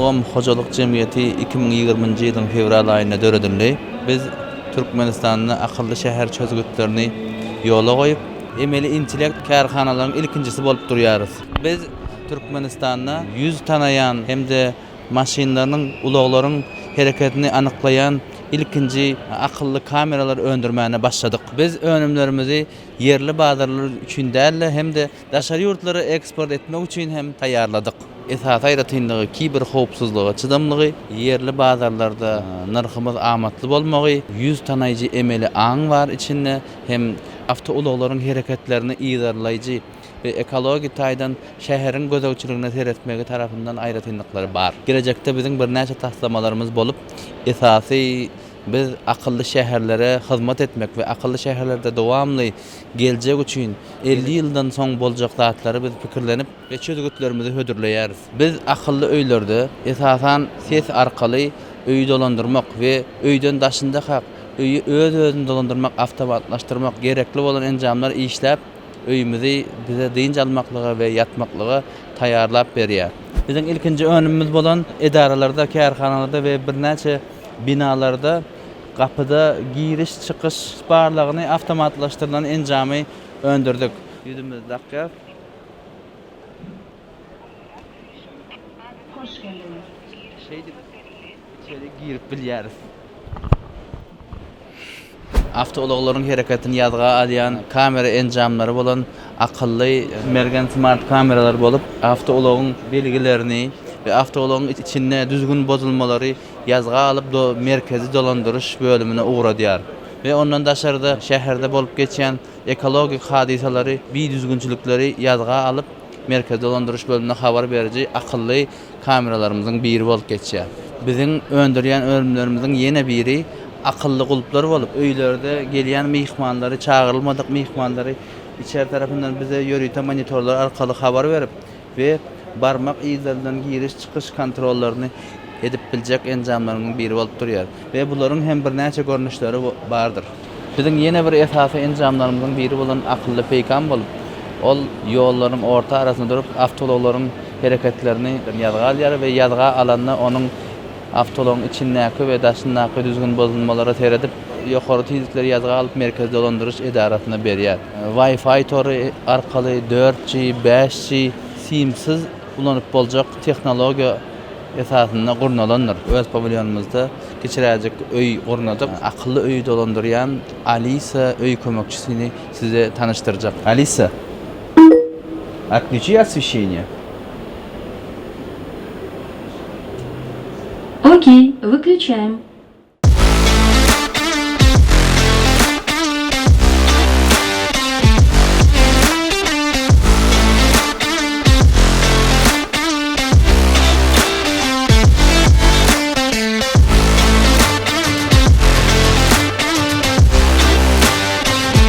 Ulgam hojalyk jemgyýeti 2020-nji ýylyň fewral aýynda döredildi. Biz Türkmenistanda akylly şäher çözgütlerini ýola goýup, emeli intellekt kärhanalaryň ilkinjisi bolup durýarys. Biz Türkmenistanda ýüz tanaýan hem-de maşynlarynyň, ulaglaryň hereketini anyklaýan ilkinji akylly kameralary öndürmäne başladyk. Biz önümlerimizi ýerli bazarlar üçin däl-de, hem-de daşary ýurtlara eksport etmek üçin hem taýýarladyk. Esasy aýratynlygy kiberhowpsuzlyga çydamlygy, ýerli bazarlarda nyrhymyz amatly bolmagy, ýüz tanaýjy emeli aň bar içinde hem awtoulaglaryň hereketlerini yzarlaýjy we ekologik taýdan şäheriň gözegçiligine seretmegi tarapyndan aýratynlyklary bar. Gelejekde biziň birnäçe taslamalarymyz bolup, esasy biz akylly şäherlere hyzmat etmek we akylly şäherlerde dowamly geljek üçin 50 ýyldan soň boljak zatlary biz pikirlenip we çözgütlerimizi hödürleýäris. Biz akylly öýlerde esasan ses arkaly öýi dolandyrmak we öýden daşyndakak öýi öz-özüni dolandyrmak awtomatlaşdyrmak gerekli bolan enjamlar işläp öýümizi bize dynç almaklyga we ýatmaklyga taýýarlap berýär. Biziň ilkinji önümimiz bolan edaralarda, kärhanalarda we birnäçe binalarda gapyda giriş-çykyş barlagyny awtomatlaşdyrylan enjamy öndürdik. Ýüzümizi dakýas. Hoş geldiňiz. Şeýdip içeri girip bilýäris. Awtoulaglaryň hereketini ýazga alýan kamera enjamlary bolan akylly Mergen smart kameralar bolup, awtoulagyň belgilerini we awtoulagyň içinde düzgün bozulmalary ýazga alyp merkezi dolandyryş bölümine ugradýar we ondan daşarda şäherde bolup geçýän ekologik hadysalary, bidüzgünçilikleri ýazga alyp merkezi dolandyryş bölümine habar beriji akylly kameralarymyzyň biri bolup geçýär. Biziň öndürýän önümlerimiziň ýene biri akylly gulplar bolup, öýlerde gelýän myhmanlary, çagyrylmadyk myhmanlary içeri tarapyndan bize ýörite monitorlar arkaly habar berip we barmak yzlaryndan giriş-çykyş kontrollaryny edip biljek enjamlaryň biri bolup durýar we bularyň hem birnäçe görnüşleri bardyr. Biziň ýene bir esasy enjamlarymyzyň biri bolan akylly peýkam bolup, ol ýollaryň orta arasynda durup, awtoulaglaryň hereketlerini ýazga alýar we ýazga alanda onuň awtoulagyň içindäki we daşyndaky düzgün bozulmalara seredip, ýokary tizlikleri ýazga alyp merkezi dolandyryş edarasyna berýär. Wi-Fi tory arkaly 4G, 5G simsiz ulanyp boljak tehnologiýa esasynda gurnalandyr. Öz pawilýonymyzda kiçiräjik öý gurnadyk. Akylly öýi dolandyrýan Alisa öý kömekçisini size tanyşdyrjak. Alisa, otklýuçi osweşeniýe. Okey, wyklýuçaýem.